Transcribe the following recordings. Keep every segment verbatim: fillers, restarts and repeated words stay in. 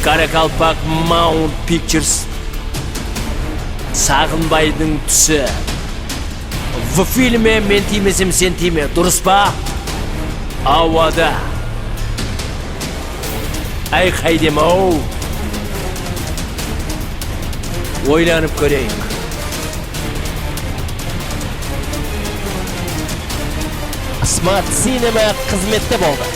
Karakalpak Mount Pictures, Saǵınbaydıń túsi. V filmi, men tiymesem, sen tiyme, durıs pa? Awada. Áy, qáydem-aw. Oylanıp kóreyik. Smart Cinema xızmette boldı.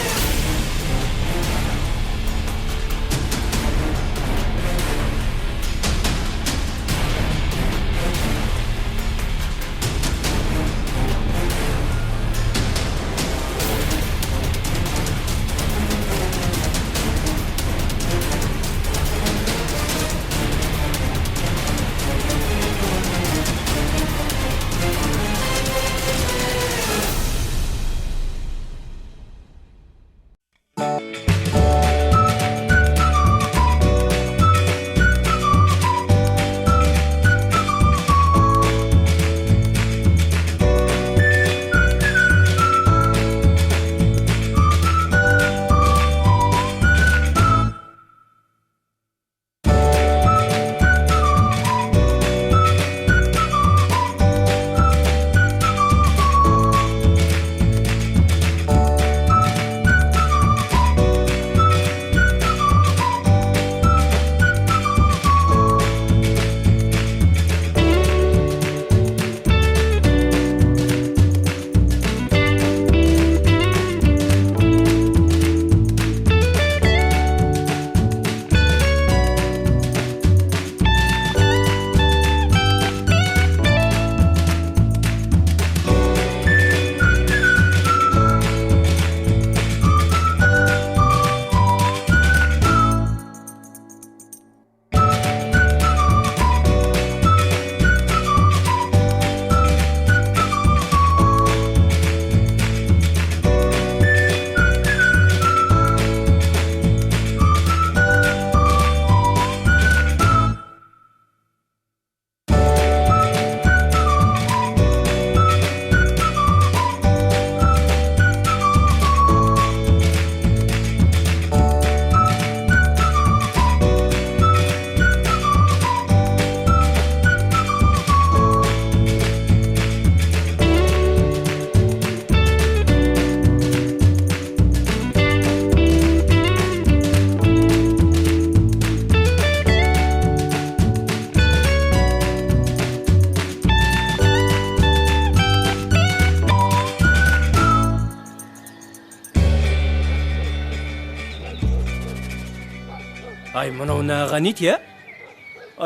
Ay, mınaw naǵan iyt, ya?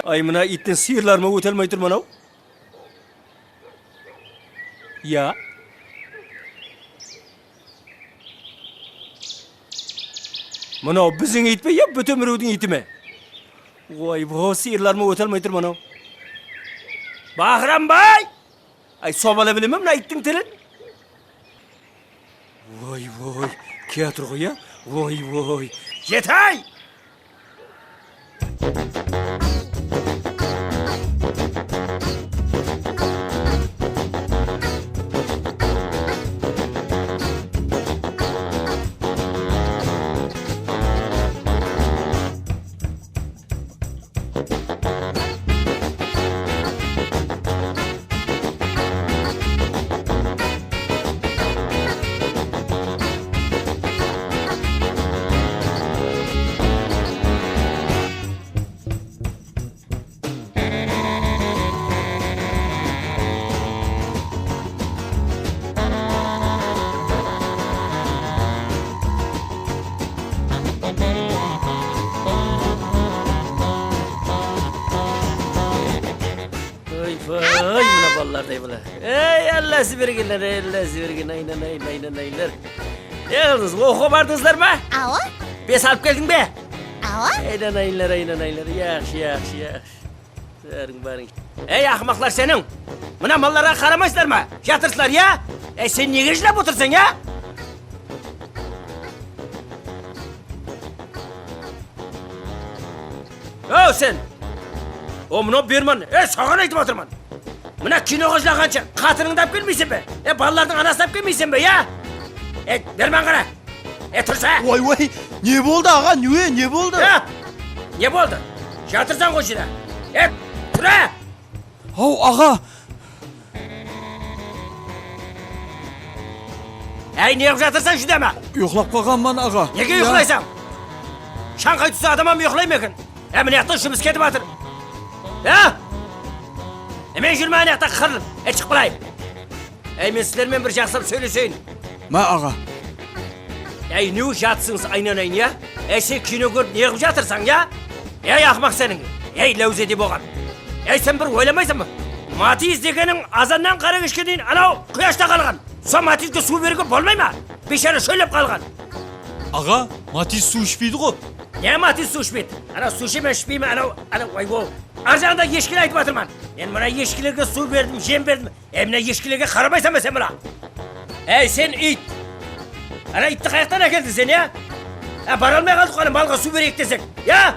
Ay, mına iyttiń sıyırlarıma óte almay turman-aw. Ya. Mınaw biziń iyt pe, ya bútin birewdiń iyti me? Oy, bu sıyırlarıma óte almay turman-aw. Bahranbay! Ay, sobala bilemen mına iyttiń tilin? Oy, oy, kiyatır ǵoy, ya? Oy, oy, jetay! Oy-boy, mına balalarday bala. Ey, Alla, jibergen, ey, Alla, jibergen, aynanayın, aynanaylar. Ey, qızım, oqıwǵa bardıńızlar ma? Awa. Bes alıp keldiń be? Awa. Aynanayınlar, aynanayınlar. Yaqshı, yaqshı, yaqshı. Báriń, báriń. Ey, aqmaqlar seniń! Mına mallarǵa qaramaysızlar ma? Jatırsızlar, ya? Ey, sen nege jılap otırsań, ya? Ow, sen! O, mınaw berman. Ey, saǵan aytıp atırman. Mına kinoǵa jılaǵansha qatınıńdı alıp kelmeyseń be? E, balalardıń anasın alıp kelmeyseń be, ya? E, berman qara. E, tursa! Oy, oy, ne boldı, aǵa? Ne, ne boldı? Ya! Ne boldı? Jatırsań ǵoy jine. E, tura! Haw, aǵa! Áy, ne qılıp jatırsań, júdeme? Uyıqlap qalǵanman, aǵa. Nege uyıqlaysań? Shańqay tússe adam hám uyıqlay ma eken? E, mına jaqta jumıs ketip atır. Ya? E, men júrme ana jaqta qırılıp. E, shıǵıp qalayın. Ey, men sizler menen bir jaqsılap sóyleseyin. Ma, aǵa. Ey, ne jatısıńız aynanayın, ya? Ey, sen kino kórip ne qılıp jatırsań, ya? Ey, aqmaq seniń. Ey, láwzede bolǵan. Ey, sen bir oylamaysań ba? Matiz degeniń azannan qara keshke deyin anaw quyashta qalǵan. Sol Matizge suw beriwge bolmay ma? Biyshara shóllep qalǵan. Aǵa, Matiz suw ishpeydi ǵo. Ne Matiz suw ishpeydi? Ana suwshı ma, ishpey ma, anaw, anaw, ay-o. Ar jaǵında eshkiler aytıp atırman. Men mına eshkilerge suw berdim, jem berdim. Ey, mına eshkilerge qaramaysań ba sen mına? Ey, sen iyt! Ana iytti qayaqtan ákeldiń sen, ya? Á, bara almay qaldıq, ana malǵa suw bereyik desek, ya?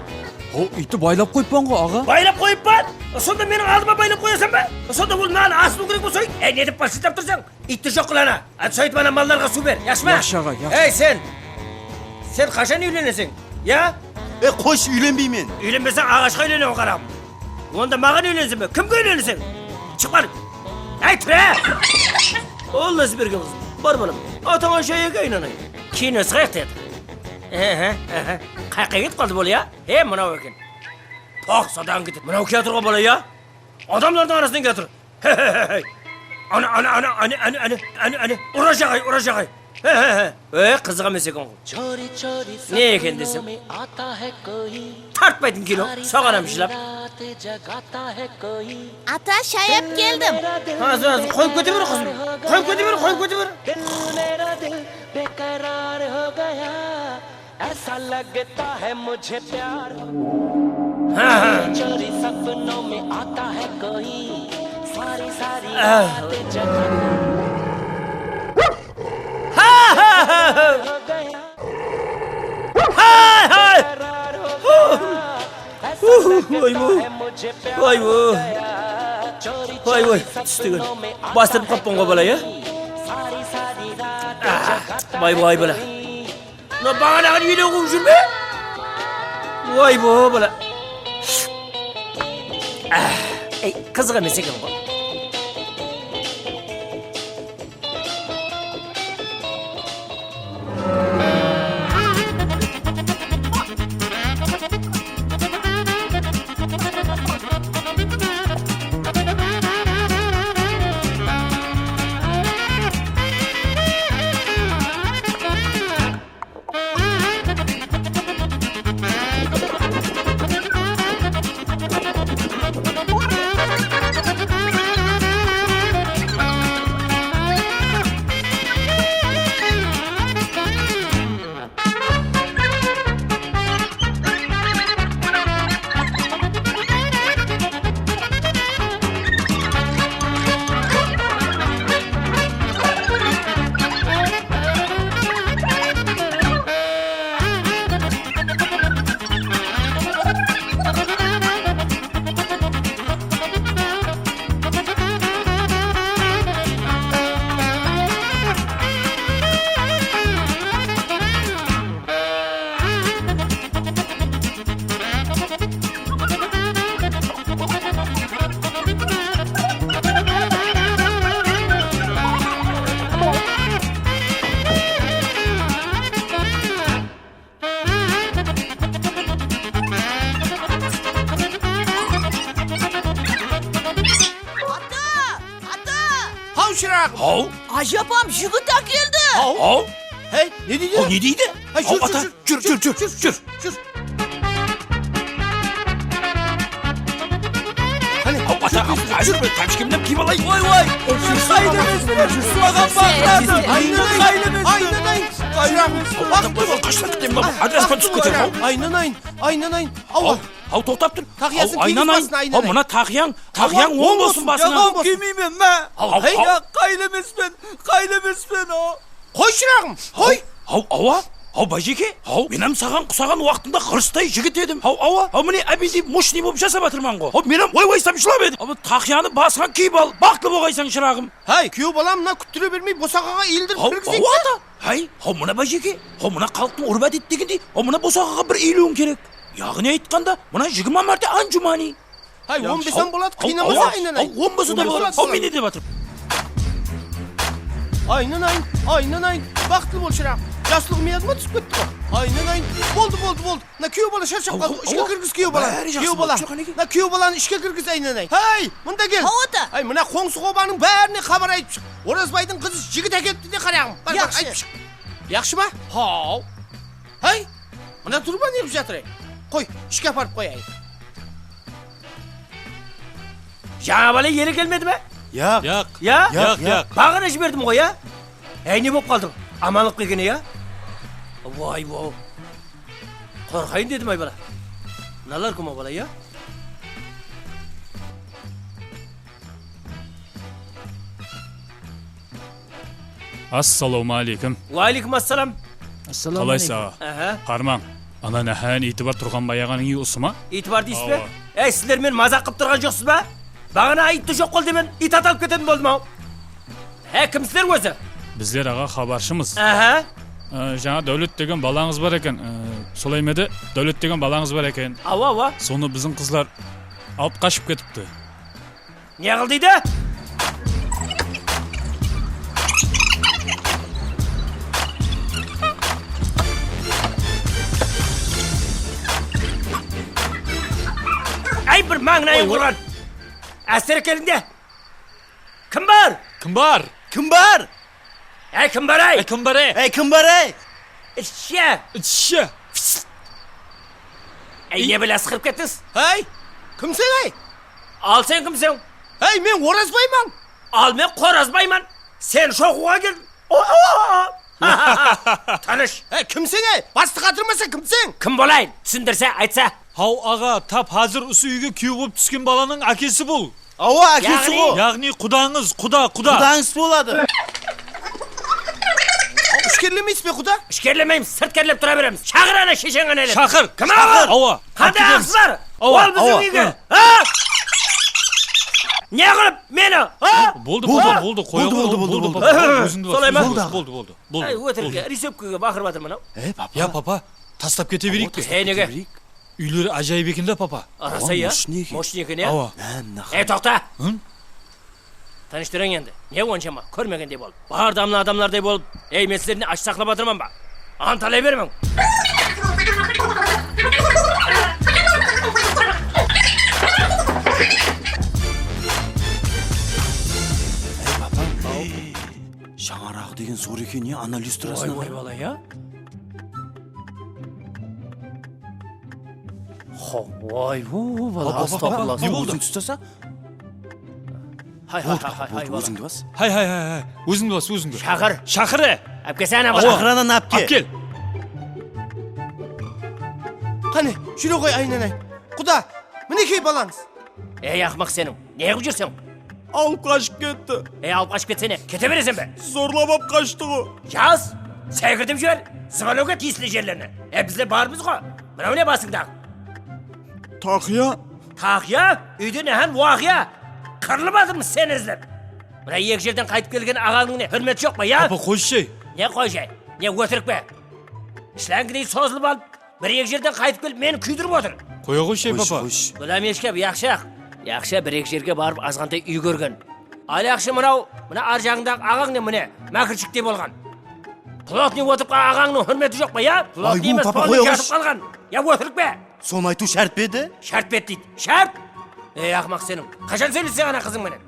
Haw, iytti baylap qoyıppan ǵo, aǵa. Baylap qoyıppan? Sonda meniń aldıma baylap qoyasań ba? Sonda ol mınaǵan asılıw kerek bolsa, ey, ne dep basıldap tursań? Iytti joq qıl ana. Á, sóytip ana mallarǵa suw ber, yaqshı ma? Yaqshı, aǵa, yaqshı. Ey, sen! Sen qashan úyleneseń, ya? E, qoyshı, úylenbeymen. Úylenbeseń, aǵashqa úylenew, qaram. Onda maǵan úyleneseń be? Kimge úyleneseń? Shıǵıp bar. Áy, túre! Allasbergen qızım, bar balam. Atańa shayege aynanayın. Kino shıǵayıq dedi. Ehe, ehe. Qayaqqa ketip qaldı bul, ya? He, mınaw eken. Poq, sadaǵın ketedi. Mınaw kiyatır ǵo bala, ya? Adamlardıń arasınan kiyatır. He, he, he, he. Ana, ana, ana, ana, ana, ana, ana, ana. Ura jaǵay, ura jaǵay. He, he, he. E, qızıq emes eken ǵo. Ne eken desem? Tartpaytın kino, soǵan hám jılap. Ata, shay alıp keldim. Házir, házir, qoyıp kete ber, qızım. Qoyıp kete ber, qoyıp kete ber. ऐसा लगता है मुझे प्यार। चोरी चोरी सपनों में आता है कोई, सारी सारी रात जगा। Hay, hay! Oy, oy. Oy, oy. Oy, oy. Tús degen. Bastırıp qappan ǵo bala, ya? Bay, bay, bala. Mına baǵanaǵın ele quwıp júrme? Oy, bo, bala. Ah, ey, qızıq emes eken ǵo. Ata! Ata! Haw, shıraǵım! Haw! Ájapam jigit ákeldi! Haw! Haw! Hey, ne deydi? Haw, ne deydi? Hey, júr, júr, júr, júr, júr, júr. Qáne, júr, júr, júr. Haw, ata, júr, júr, júr, júr. Kiyip alayın. Oy, oy. Qayıl emes, maǵan baqıradı. Aynanayın, aynanayın. Shıraǵım, waqıt bolǵan qashtan kútemen, adıraspan túsip keter. Aynanayın, aynanayın. Awa. Haw, toqtap tur. Taqıyasın kiygizbassın, aynanayın. Haw, mına taqıyań, taqıyań oń bolsın basıńa. Haw, kiymeymen, má. Haw, hey, ya, qayıl emespen, qayıl emespen, o. Qoy, shıraǵım, qoy. Haw, awa. Haw, bajeke. Haw, men hám saǵan qusaǵan waqtımda ǵırıstay jigit edim. Haw, awa. Haw, mine, ábildey moshnıy bolıp jasap atırman ǵo. Haw, men hám oy-oy sap jılap edim. Haw, taqıyanı basıńa kiyip al, baxıtlı bolǵaysań, shıraǵım. Háy, kúyew balam, mına kúttire bermey bosaǵaǵa iyildirip kirgizeyik te. Haw, awa, ata. Háy, haw, mına bajeke. Haw, mına xalıqtıń úrp-ádeti degendey, haw, mına bosaǵaǵa bir iyiliwiń kerek. Yaǵnıy aytqanda, mına jigirma márte anjumani. Hay, on bes-ám boladı, qıynamasa, aynanayın. Aw, on bolsa da boladı. Aw, men ne dep atırman? Aynanayın, aynanayın. Baxıtlı bol, shıraǵım. Jaslıǵım yadıma túsip ketti ǵoy. Aynanayın. Boldı, boldı, boldı. Mına kúyew bala sharshap qaldı. Ishke kirgiz kúyew balanı. Kúyew bala. Mına kúyew balanı ishke kirgiz, aynanayın. Hey, mında kel. Hawa, ata. Ay, mına qońsı-qobanıń bárine xabar aytıp shıq. Orazbaydıń qızı jigit ákelipti de, qaraǵım. Bar, bar, aytıp shıq. Yaqshı ma? Haw. Hey, mına turıp ne qılıp jatır, ey? Qoy, ishke aparıp qoyayın. Jańa bala ele kelmedi me? Yaq. Yaq. Ya? Yaq, yaq. Baǵana jiberdim ǵoy, ya? Ey, ne bolıp qaldıń? Amanlıq pa eken, ya? Way, wow. Qorqayın dedim, ay bala. Mınalar kim, bala, ya? Assalawma aleykum. Wa aleykum assalam. Assalawma aleykum. Qalaysań, aǵa? Aha. Harmań. Ana náhán Itibar turǵan bayaǵınıń úyi usı ma? Itibar deysiz be? Awa. Ey, sizler meni mazaq qılıp turǵan joqsız ba? Baǵana ayttı joq qol demen, it atalıp ketetin boldım-aw. He, kimsizler ózi? Bizler, aǵa, xabarshımız. Aha. Ee, jańa Dáwlet degen balańız bar eken. Ee, solay ma edi? Dáwlet degen balańız bar eken. Awa, awa. Sonı biziń qızlar alıp qashıp ketipti. Ne qıl deydi? Áy, bir mańlayın urǵan. Áste keliń de. Kim bar? Kim bar? Kim bar? Ey, kim bar, ey? Ey, kim bar, ey? Ey, kim bar, ey? Ishshi! Ishshi! Ey, ne bile asıqırıp kettińiz? Hey, kimseń, ey? Al, sen kimseń? Hey, men Orazbayman. Al, men Qorazbayman. Sen shoqıwǵa keldiń. O, o, o. Tanısh. Ey, kimseń, ey? Bastı qatırmasa, kimseń? Kim bolayın? Túsindirse, aytsa. Haw, aǵa, tap házir usı úyge kúyew bolıp túsken balanıń ákesi bul. Awa, ákesi ǵo. Yaǵnıy qudańız, quda, quda. Qudańız boladı. Ishkerlemeysiz be, quda? Ishkerlemeymiz, sırtkerlep tura beremiz. Shaqır ana shesheń, qáne. Shaqır. Kim awa? Awa. Qanday aqısı bar? Awa, ol biziń úyge. Ha? Ne qılıp meni? Ha? Boldı, boldı, boldı, qoya ǵoy, boldı, boldı, boldı. Ózińdi bas, ózińdi bas. Boldı, boldı, boldı. Ay, ótirik, risepkege baqırıp atırman-aw. E, papa. Ya, papa, taslap kete bereyik pe? He, nege? Úyleri ájayıp eken da, papa. Arasa, ya? Moshniy eken, ya? Awa. Ey, toqta! Tınısh turıń endi. Ne onshama kórmegendey bolıp, bar damlı adamlarday bolıp. Ey, men sizlerden ash saqlap atırman ba? Antalay bermeń. Ey, papa. Shańaraǵı degen zor eken, ya, ana lyustrasına. Oy, oy, bala, ya. Ho, oy, o, bala, astagfirullah. Ne boldı? Óziń tústasa? Hay, hay, hay, hay, bala. Ózińdi bas. Hay, hay, hay, hay. Ózińdi bas, ózińdi. Shaqır. Shaqır, e! Ápkelse, ana bala. Shaqır ananı, ápke. Ápkel. Qáne, júre ǵoy, aynanay. Quda, minekey balańız. Ey, aqmaq seniń. Ne qılıp júrseń? Alıp qashıp ketti. Ey, alıp qashıp ketse ne? Kete bereseń be? Zorlap alıp qashtı ǵo. Jaz, sekirdip jiber, zıbalawge tiyisli jerlerine. E, bizler barmız ǵo. Mınaw ne basıńdaǵı? Taqıya. Taqıya? Úyde náhán waqıya? Qırılıp atırmız seni izlep. Mına eki jerden qaytıp kelgen aǵańnıń ne húrmeti joq pa, ya? Papa, qoyshı. Ne qoyshı? Ne ótirik pe? Shlánkidey sozılıp alıp, bir-eki jerden qaytıp kelip, meni kúydirip otır. Qoya ǵoyshı, papa. Qoyshı, qoyshı. Bulam eshke, yaqshı-aq. Yaqshı, bir-eki jerge barıp, azǵantay úy kórgen. Al, yaqshı, mınaw, mına ar jaǵıńdaǵı aǵań ne, mine, mákirshiktey bolǵan. Plotnıy otırıp qalǵan aǵańnıń húrmeti joq pa, ya? Plotnıy emes, polnıy jatıp qalǵan. Ya, ótirik pe? Sonı aytıw shárt pe edi? Shárt pe edi deydi. Shárt! Ey, aqmaq seniń. Qashan sóylesseń ana qızıń menen?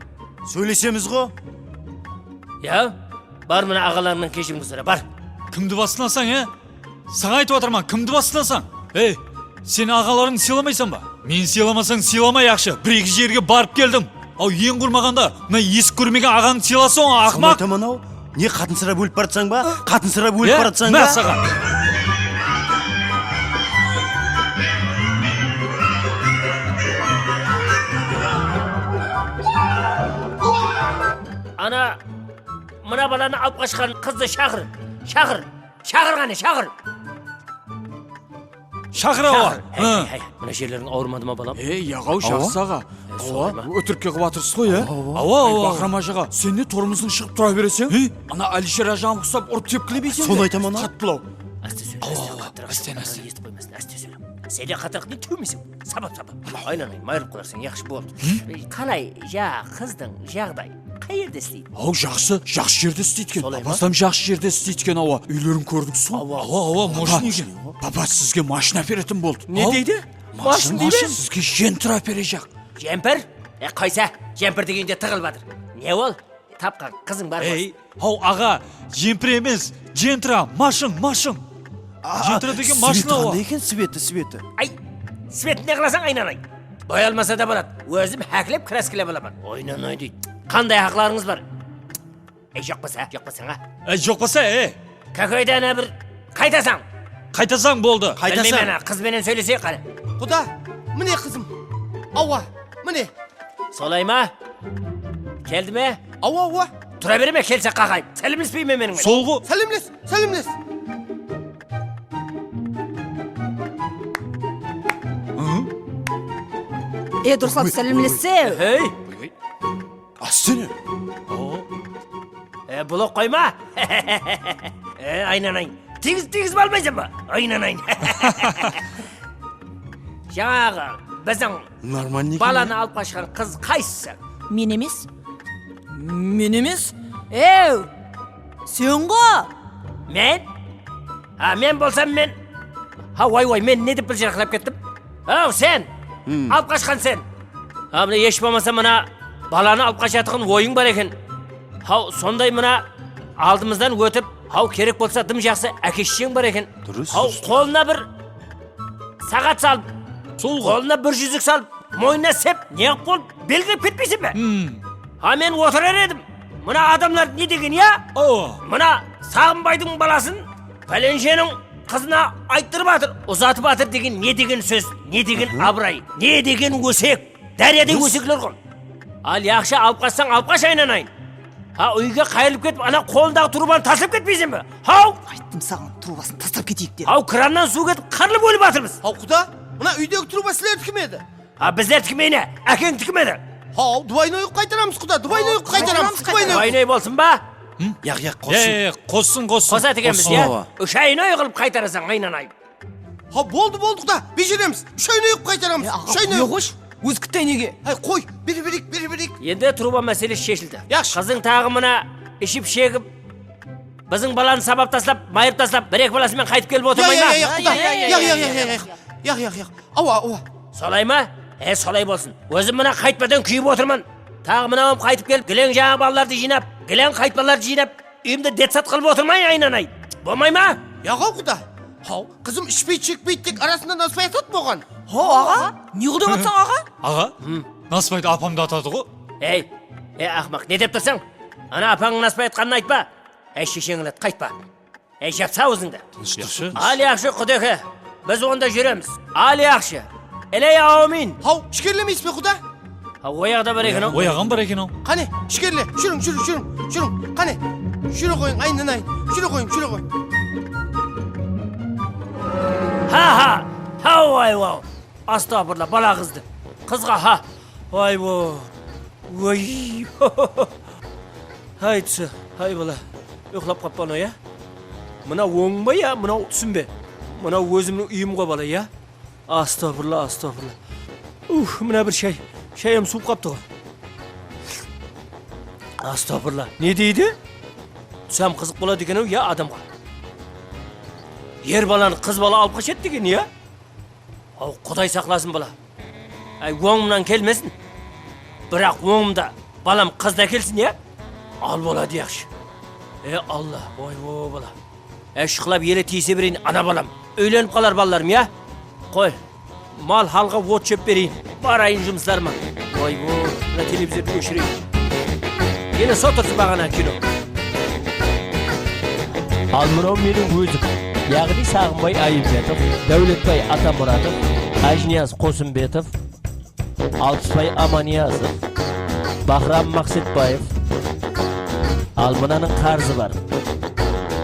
Sóylesemiz ǵo. Ya, bar, mına aǵalarıńnan keshirimdi sora, bar. Kimdi basınasań, e? Saǵan aytıp atırman, kimdi basınasań? Ey, sen aǵalarıńdı sıylamaysań ba? Meni sıylamasań, sıylama, yaqshı. Bir-eki jerge barıp keldim. Aw, eń qurmaǵanda, mına esik kórmegen aǵańdı sıyla soń, aqmaq. Sonı aytaman-aw. Ne, qatınsırap ólip baratsań ba? Qatınsırap ólip baratsań ba? Mına saǵan. Ana, mına balanı alıp qashqan qızdı shaqır, shaqır, shaqır qáne, shaqır. Shaqır, awa. Hey, hey, hey, mına jerleriń awırmadı ma, balam? Ey, yaq-aw, Shahris aǵa. Awa, ótirikke qılıp atırsız ǵoy, ya? Awa, awa. Bahram ajaǵa, sen ne tormozıń shıǵıp tura bereseń? Ana Alisher ajamdı uqsap urıp tepkilebeyseń. Sonı aytaman-aw. Qattı bulaw. Áste sóyle, áste, qattırak. Áste, áste. Esitip qoymasın, áste sóyle. Sen de qatırıq deydi, tómeseń. Sabap, sabap. Aynanayın, mayırılıp qalarsań, yaqshı boldı. Ey, qalay, ja, qızdıń jaǵdayı? Qayerde isleydi? Aw, jaqsı, jaqsı jerde isleydi eken. Solay ma? Apasam jaqsı jerde isleydi eken, awa. Úylerin kórdiń, sol. Awa, awa, mashina eken. Papa sizge mashina áperetin boldı. Ne deydi? Mashina deydi? Sizge jentra áperejaq. Jempir? E, qoysa, jempir degende tıǵılıp atır. Ne ol? Tapqan qızıń bar bolsın. Ey, haw, aǵa, jempir emes, jentra, mashın, mashın. Jentra degen mashina. Sveti qanday eken, sveti, sveti? Ay, svetin ne qılasań, aynanay? Boyalmasa da boladı. Ózim háklep, kraskilep alaman. Aynanay deydi. Qanday haqlarıńız bar? Ey, joq bolsa, joq bolsań, a? Ey, joq bolsa, ey. Kákeydi ana bir qaytasań. Qaytasań boldı. Bilmeymen, a, qız benen sóyleseyik qáne. Quda, mine qızım. Awa, mine. Solay ma? Keldi me? Awa, awa. Tura berme, kelse qaqayıp. Sálemlespeymen meniń menen. Sol ǵo. Sálemles, sálemles. E, durıslap sálemlesse. Hey. Astene. E, blok qoyma. E, aynanayın. Tiygiz, tiygizip almaysań ba? Aynanayın. Jańaǵı biziń balanı alıp qashqan qız qaysısı? Men emes. Men emes. Ew! Sen ǵo! Men? Ha, men bolsam men. Ha, way, way, men ne dep bir jıraqlap kettim? Haw, sen! Alıp qashqan sen! Ha, mine, hesh bolmasa mına balanı alıp qashatuǵın oyıń bar eken. Haw, sonday mına aldımızdan ótip, haw, kerek bolsa dım jaqsı áke-shesheń bar eken. Durıs, durıs. Haw, qolına bir saǵat salıp, sol ǵo, qolına bir júzik salıp, moynına sep, ne qılıp bolıp, belgilep ketpeyseń be? Ha, men otırar edim. Mına adamlar ne degen, ya? Awa. Mına Saǵınbaydıń balasın pálensheniń qızına ayttırıp atır, uzatıp atır degen ne degen sóz, ne degen abıray, ne degen ósek. Dáryaday ósekler ǵo. Al, yaqshı, alıp qashsań, alıp qash, aynanayın. Ha, úyge qayırılıp ketip, ana qolındaǵı trubanı taslap ketpeyseń be? Haw! Ayttım saǵan, trubasın taslap keteyik dep. Haw, krannan suw ketip, qırılıp ólip atırmız. Haw, quda, mına úydegi truba sizlerdiki me edi? Ha, bizlerdiki me ne? Ákeńdiki me edi? Haw, двойной qılıp qaytaramız, quda, двойной qılıp qaytaramız, двойной. Двойной bolsın ba? Yaq, yaq, qossın. Yaq, yaq, qossın, qossın. Qosadı ekenbiz, ya? Úsh aynoy qılıp qaytarasań, aynanayın. Ha, boldı, boldı, quda, bejeremiz. Úsh aynoy qılıp qaytaramız. Úsh aynoy. Qosh, ózi kútti nege? Hay, qoy, bere bereyik, bere bereyik. Endi truba máselesi sheshildi. Yaqshı. Qızıń taǵı mına iship-shegip, biziń balanı sabap taslap, mayırıp taslap, bir-eki balası menen qaytıp kelip otırmay ma? Yaq, yaq, yaq, quda. Yaq, yaq, yaq. Awa, awa. Solay ma? E, solay bolsın. Ózim mına qaytpadan kúyip otırman. Taǵı mınawım qaytıp kelip, gileń jańa balalardı jıynap, gileń qaytpalardı jıynap, úyimdi detsat qılıp otırmay, aynanay. Bolmay ma? Yaq-aw, quda. Haw, qızım ishpeydi, shekpeydi, tek arasında nasıpay atadı buǵan. Haw, aǵa, ne qılıp atsań, aǵa? Aǵa, nasıpaydı apamdı atadı ǵo. Ey, ey, aqmaq, ne dep tursań? Ana apańnıń nasıpay atqanın aytpa. Ey, shesheńe ayt, qaytpa. Ey, japsa awzıńdı. Tınısh tursa. Al yaqshı, Qudeke, biz onda júremiz. Al yaqshı. Ilay, awmin. Haw, ishkerlemeysiz be, quda? Ha, oyaǵı da bar eken-aw. Oyaǵı bar eken-aw. Qáne, ishkerle, júriń, júriń, júriń, júriń. Qáne, júre qoyıń, aynanayın. Júre qoyıń, júre qoyıń. Ha, ha, haw, ay, wow. Astapırla, bala qızdı. Qızǵa ha. Vay bo. Oy. Hay túsi, hay bala. Uyqılap qappan-aw, ya? Mına oń ba, ya? Mınaw túsim be? Mınaw ózimniń úyim ǵo, bala, ya? Astapırla, astapırla. Uf, mına bir shay. Shayım suwıp qaptı ǵo. Astapırla. Ne deydi? Túsem qızıq boladı eken-aw, ya, adamǵa. Er balanı qız bala alıp qashadı degen, ya? Aw, Quday saqlasın, bala. Ay, ońımnan kelmesin. Biraq ońımda balam qızdı ákelsin, ya? Al, boladı, yaqshı. E, Alla, oy, o, bala. E, shuqlap ele tiyise bereyin, ana balam. Úylenip qalar balalarım, ya? Qoy, mal halǵa ot-shóp bereyin. Barayın jumıslarıma. Oy, o, mına televizordı óshireyin. Ene, so turısı baǵana kino. Al mınaw meniń ózim, yaǵnıy Saǵınbay Ayımbetov, Dáwletbay Atamuratov, Ájiniyaz Qosımbetov, Alpısbay Amaniyazov, Bahram Maqsetbaev. Al mınanıń qarızı bar.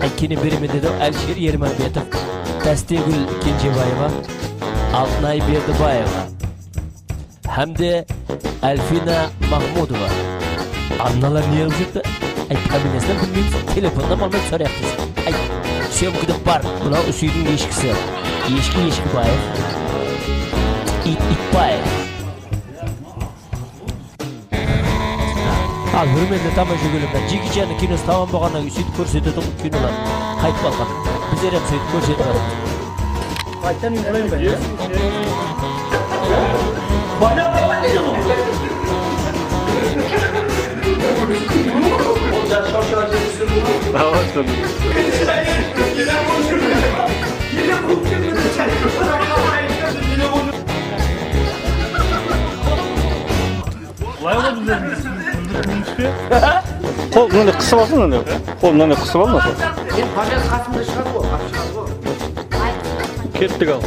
Ákkene beremen dedi-aw Álsher Ermámbetov, Dástegúl Kenjebaeva, Altınay Berdibaeva. Hám de Álfina Mahmudova. Al mınalar ne qılıp júrdi? Ay, familiyasın da bilmeymiz, telefonın da almay sorayıq deysiz. Ay, syomkada bar, mınaw úsiydiń eshkisi. Eshki Eshkibaev. Bay. Al, húrmetli tamashagóyler, Jeki Channıń kinosı tamam bolǵannan keyin súytip kórsetetuǵın kinolar qaytıp alǵan. Bizler hám súytip kórsetip atırmız. Qayttan uyqılayın ba? Qol mınanday qısıp alsın, mınanday. Qol mınanday qısıp al, mına. Endi Pamyat qasımda shıǵadı ǵoy, qarshıladı ǵoy. Kettik al.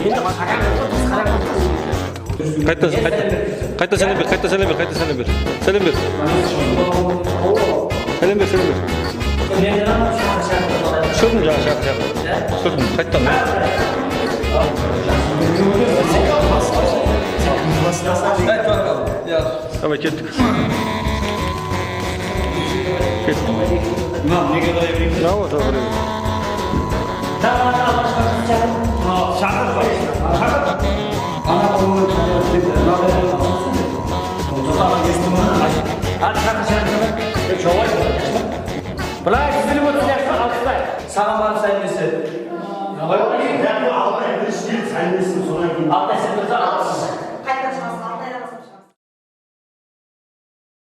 Endi qarań, qarań. Qayta, qayta, qayta sálem ber, qayta sálem ber, qayta sálem ber. Sálem ber. Sálem ber, sálem ber. Túsirdim jańa shaqır, shaqır. Túsirdim, qayttan. Давай, kettik. Kettik. Давай, давай. Al, shaqır, shaqır, shaqır. Bılay, sizler otırsızlar, alqıslay. Saǵan barıp sálem berse. Altay, sen tursa, alqıslay.